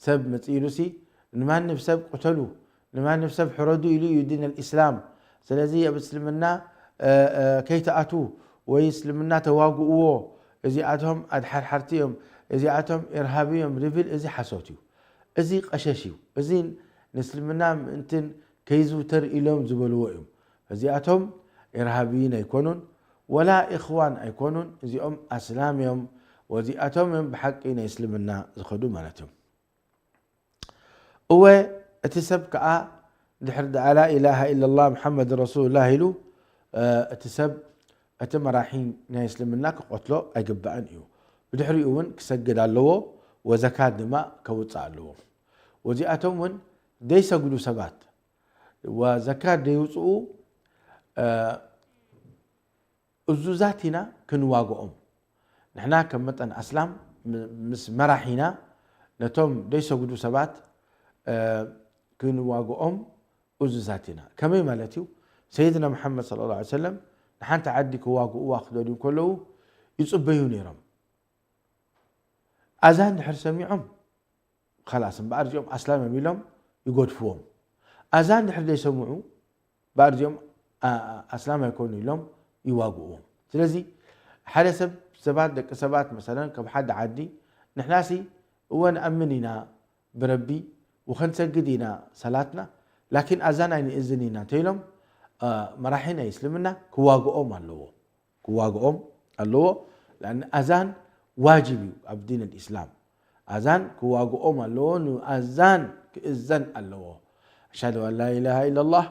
ሰብ መፂኢሉሲ ንማንም ሰብ ቅተሉ ንማንም ሰብ ሕረዱ ኢሉ እዩ ዲን ኣልእስላም። ስለዚ ኣብ እስልምና እ፣ እ፣ ከይትኣትዉ ወይ እስልምና ተዋግእዎ፣ እዚኣቶም ኣድሓርሓርቲ እዮም፣ እዚኣቶም ኢርሃቢ እዮም ዝብል እዚ ሓሶት እዩ። እዚ ቀሸሽ እዩ። እዚ ንእስልምና ምእንትን ከይዝውተር ኢሎም ዝበልዎ እዮም። እዚኣቶም ኢርሃብይን ኣይኮኑን፣ ወላ ኢኽዋን ኣይኮኑን። እዚኦም ኣስላም እዮም። ወዚኣቶም እዮም ብሓቂ ናይ እስልምና ዝኸዱ ማለት እዮም። እወ፣ እቲ ሰብ ከኣ ድሕሪ ደኣ ላኢላሃ ኢለላህ ሙሓመድ ረሱሉላህ ኢሉ፣ እ፣ እቲ ሰብ፣ እቲ መራሒ ናይ እስልምና ክቐትሎ ኣይግባእን እዩ። ብድሕሪኡ እውን ክሰግድ ኣለዎ፣ ወዘካት ድማ ከውፅእ ኣለዎ። ወዚኣቶም እውን ዘይሰግዱ ሰባት፣ ወዘካት ዘይውፅኡ፣ እ፣ እዙዛት ኢና ክንዋግኦም። ንሕና ከም መጠን ኣስላም ም-፣ ምስ መራሒና ነቶም ዘይሰግዱ ሰባት፣ እ፣ ክንዋግኦም እዙዛት ኢና። ከመይ ማለት እዩ? ሰይድና መሓመድ ሰለላሁ ዐለይሂ ወሰለም ንሓንቲ ዓዲ ክዋግእዋ ክደልዩ ከለዉ ይጽበዩ ነይሮም። ኣዛን ድሕር ሰሚዖም፣ ኸላስ እምበኣር እዚኦም ኣስላም እዮም ኢሎም ይገድፍዎም። ኣዛን ድሕር ዘይሰምዑ፣ እምበኣር እዚኦም ኣ-፣ ኣ-፣ ኣስላም ኣይኮኑ ኢሎም ይዋግእዎም። ስለዚ ሓደ ሰብ፣ ሰባት፣ ደቂ ሰባት መሰለን ካብ ሓደ ዓዲ ንሕናሲ እወ ንኣምን ኢና ብረቢ ወኸንሰግድ ኢና ሰላትና፣ ላኪን ኣዛን ኣይንእዝን ኢና እንተኢሎም፣ እ፣ መራሒ ናይ እስልምና ክዋግኦም ኣለዎ። ክዋግኦም ኣለዎ። ለኣን ኣዛን ዋጅብ እዩ ኣብ ዲን ልእስላም። ኣዛን ክዋግኦም ኣለዎ። ንኣዛን ክእዘን ኣለዎ። ኣሽሃዱ ኣን ላኢላሃ ኢለላህ፣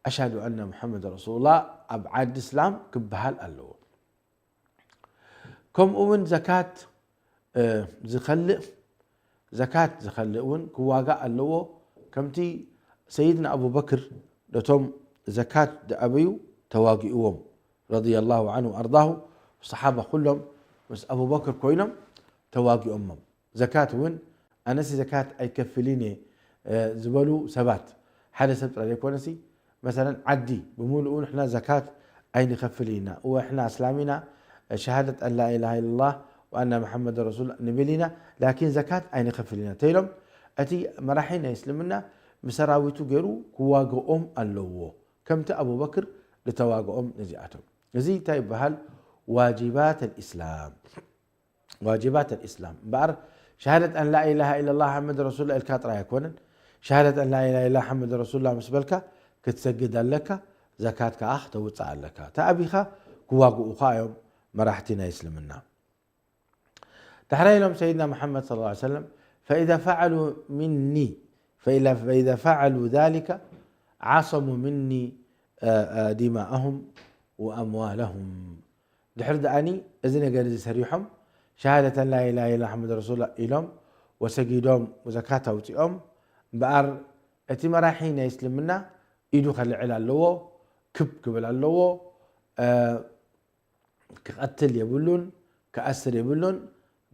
ኣሽሃዱ ኣነ ሙሓመድ ረሱሉላህ ኣብ ዓዲ እስላም ክበሃል ኣለዎ። ከምኡ እውን ዘካት፣ እ፣ ዝኸልእ፣ ዘካት ዝኸልእ እውን ክዋጋእ ኣለዎ። ከምቲ ሰይድና ኣቡበክር ነቶም ዘካት ዝኣበዩ ተዋጊእዎም፣ ረዲየላሁ ዐንሁ ወኣርዳሁ፣ ሰሓባ ኩሎም ምስ ኣቡበክር ኮይኖም ተዋጊኦሞም። ዘካት እውን ኣነሲ ዘካት ኣይከፍልን እየ፣ እ፣ ዝበሉ ሰባት፣ ሓደ ሰብ ጥራይ ዘይኮነሲ፣ መሰለን ዓዲ ብምሉኡ ንሕና ዘካት ኣይንኸፍልን ኢና። እወ፣ ንሕና ኣስላም ኢና፣ ሸሃደት ኣን ላኢላሃ ኢለላህ ወኣና መሓመድ ረሱል ንብል ኢና፣ ላኪን ዘካት ኣይንኸፍልን ኢና ተኢሎም፣ እቲ መራሒ ናይ እስልምና ምስ ሰራዊቱ ገይሩ ክዋግኦም ኣለዎ፣ ከምቲ ኣቡበክር ዝተዋግኦም ነዚኣቶም። እዚ እንታይ ይበሃል? ዋጅባት ኣልእስላም። ዋጅባት ኣልእስላም። እምበኣር ሸሃደት ኣን ላኢላሃ ኢለላህ ሓመድ ረሱሉላህ ኢልካ ጥራይ ኣይኮነን። ሸሃደት ኣን ላኢላሃ ኢለላህ ሓመድ ረሱሉላህ ምስ በልካ ክትሰግድ ኣለካ፣ ዘካት ከኣ ክተውፅእ ኣለካ። ተኣቢኻ ክዋግኡኻ እዮም መራሕቲ ናይ እስልምና። ዳሕራይ ኢሎም ሰይድና መሓመድ ሰለላሁ ዐለይሂ ወሰለም፣ ፈኢዛ ፈዐሉ ሚኒ፣ ፈኢላ-፣ ፈኢዛ ፈዐሉ ዛሊከ ዓሰሙ ሚኒ፣ እ፣ እ፣ ዲማአሁም ወኣምዋለሁም። ድሕሪ ደኣኒ እዚ ነገር እዚ ሰሪሖም፣ ሸሃደተን ላኢላሃ ኢላ ሙሓመድ ረሱሉላህ ኢሎም፣ ወሰጊዶም፣ ወዘካት ኣውፂኦም፣ እምበኣር እቲ መራሒ ናይ እስልምና ኢዱ ከልዕል ኣለዎ፣ ክብ ክብል ኣለዎ፣ እ፣ ክቐትል የብሉን፣ ክኣስር የብሉን።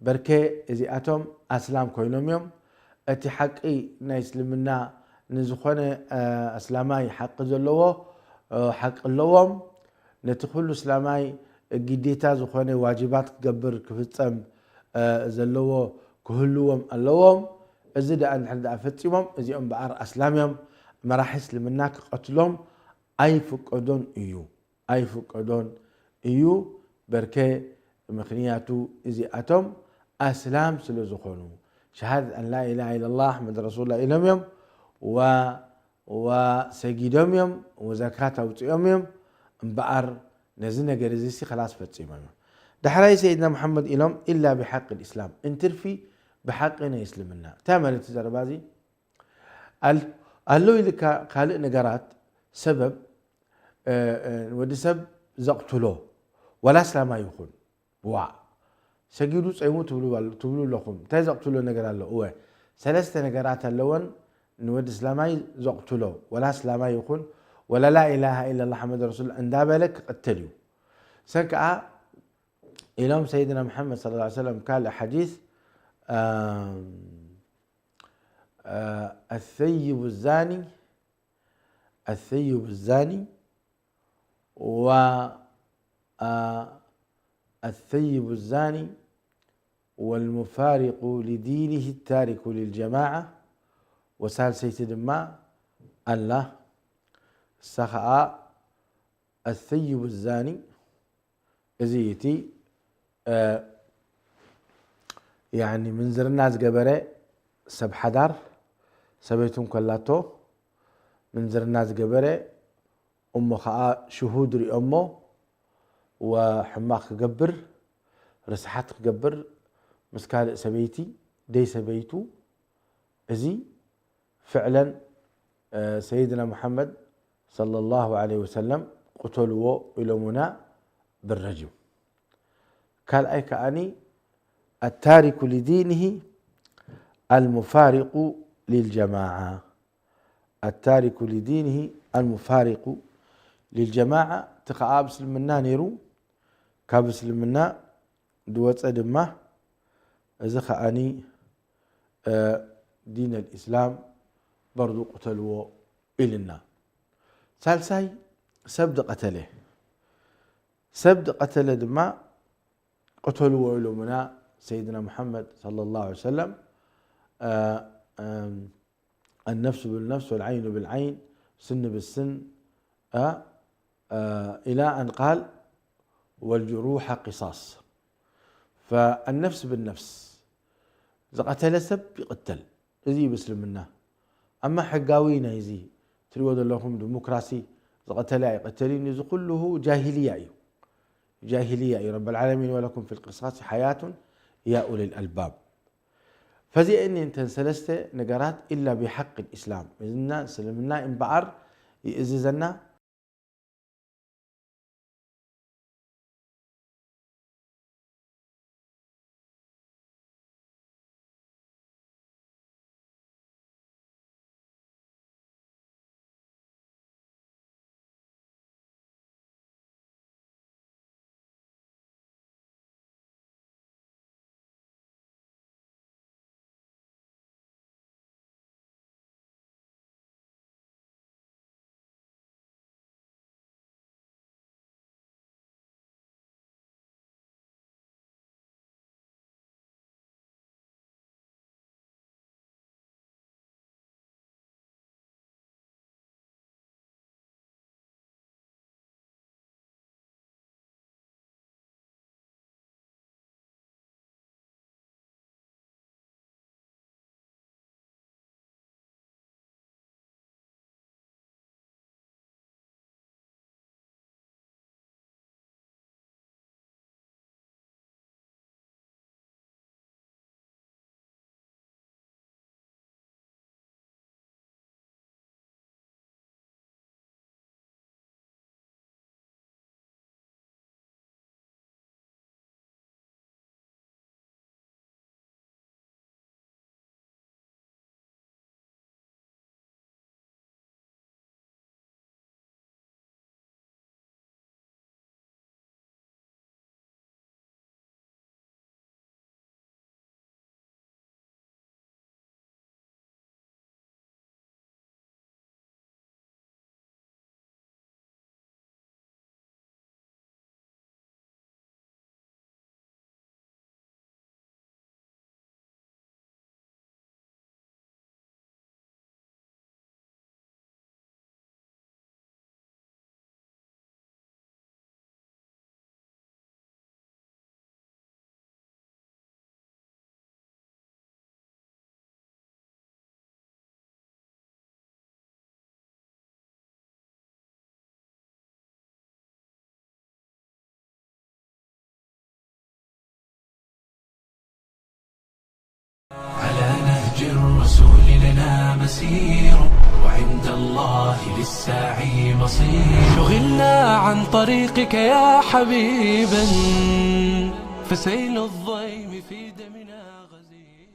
በርከ እዚኣቶም ኣስላም ኮይኖም እዮም። እቲ ሓቂ ናይ እስልምና ንዝኾነ፣ እ፣ ኣስላማይ ሓቂ ዘለዎ፣ እ፣ ሓቂ ኣለዎም። ነቲ ኩሉ እስላማይ ግዴታ ዝኾነ ዋጅባት ክገብር ክፍጸም፣ እ፣ ዘለዎ ክህልዎም ኣለዎም። እዚ ደኣ እንድሕር ደኣ ፈጺሞም፣ እዚኦም እምበኣር ኣስላም እዮም። መራሒ እስልምና ክቐትሎም ኣይፍቀዶን እዩ፣ ኣይፍቀዶን እዩ። በርከ ምኽንያቱ እዚኣቶም ኣስላም ስለ ዝኾኑ፣ ሸሃደት ኣን ላ ኢላሃ ኢለላህ ኣሕመድ ረሱሉላህ ኢሎም እዮም፣ ወ-፣ ወሰጊዶም እዮም፣ ወዘካት ኣውፂኦም እዮም። እምበኣር ነዚ ነገር እዚ ሲ ኸላስ ፈፂሞም እዮም። ዳሕራይ ሰይድና መሓመድ ኢሎም፣ ኢላ ብሓቂ ልእስላም፣ እንትርፊ ብሓቂ ናይ እስልምና። እንታይ ማለት እዩ ዘረባ እዚ? ኣል-፣ ኣሎ ኢልካ ካልእ ነገራት፣ ሰበብ፣ እ፣ እ፣ ወዲ ሰብ ዘቕትሎ፣ ዋላ እስላማይ ይኹን፣ ዋእ፣ ሰጊዱ ጸይሙ ትብሉ ኣል-፣ ትብሉ ኣለኹም። እንታይ ዘቕትሎ ነገር ኣሎ? እወ፣ ሰለስተ ነገራት ኣለወን ንወዲ እስላማይ ዘቕትሎ፣ ዋላ እስላማይ ይኹን፣ ዋላ ላ ኢላሃ ኢለላህ መሓመድ ረሱል እንዳበለ ክቕተል እዩ። ሰን ከኣ ኢሎም ሰይድና መሓመድ ሰለላሁ ዐለይሂ ወሰለም ካልእ ሓዲስ፣ ኣም፣ አ፣ الثيب الزاني، الثيب الزاني و، አ፣ الثيب الزاني والمفارق لدينه التارك للجماعة، ወሳልሰይቲ ድማ ኣላ። እሳ ኸኣ الثيب الزاني፣ እዚ እቲ፣ እ፣ ያኒ ምንዝርና ዝገበረ ሰብ ሓዳር፣ ሰበይቱ እንከላቶ ምንዝርና ዝገበረ፣ እሞ ኸኣ ሽሁድ ሪኦሞ፣ ወሕማቕ ክገብር፣ ርስሓት ክገብር፣ ምስ ካልእ ሰበይቲ፣ ደይ ሰበይቱ፣ እዚ ፍዕለን፣ እ፣ ሰይድና ሙሓመድ ሰለላሁ ዐለይሂ ወሰለም ቅተልዎ ኢሎሙና ብረጅም። ካልኣይ ከኣኒ፣ التارك لدينه المفارق للجماعة. التارك لدينه المفارق للجماعة، እቲ ኸኣ ኣብ እስልምና ነይሩ፣ ካብ እስልምና ዝወፀ ድማ፣ እዚ ኸኣኒ፣ እ፣ ዲን ኣልኢስላም በርዱ ቅተልዎ ኢልና። ሳልሳይ፣ ሰብ ዝቐተለ። ሰብ ዝቐተለ ድማ ቅተልዎ ኢሎምና ሰይድና ሙሓመድ ሰለላሁ ዐለይሂ ወሰለም። እ፣ እም፣ النفس بالنفس والعين بالعين، ስኒ ብስን፣ እ፣ እ፣ إلى أن قال: والجروح قصاص. فالنفس بالنفس، ዝቐተለ ሰብ ይቕተል። እዚ እዩ ብእስልምና። ኣማ ሕጋዊ ናይዚ ትሪእዎ ዘለኹም ዲሞክራሲ፣ ዝቐተለ ኣይቐተልን፣ እዚ ኩሉ ጃሂልያ እዩ። ጃሂልያ እዩ። ረብ ልዓለሚን: ولكم في القصاص حياة يا أولي الألباب። ፈዚአኒ እንተን ሰለስተ ነገራት ኢላ ብሓቂ ልእስላም፣ እዝና እስልምና እምበኣር ይእዝዘና። الرسول لنا مسير، وعند الله للسعي مصير. شغلنا عن طريقك يا حبيبا، فسيل الضيم في دمنا غزير.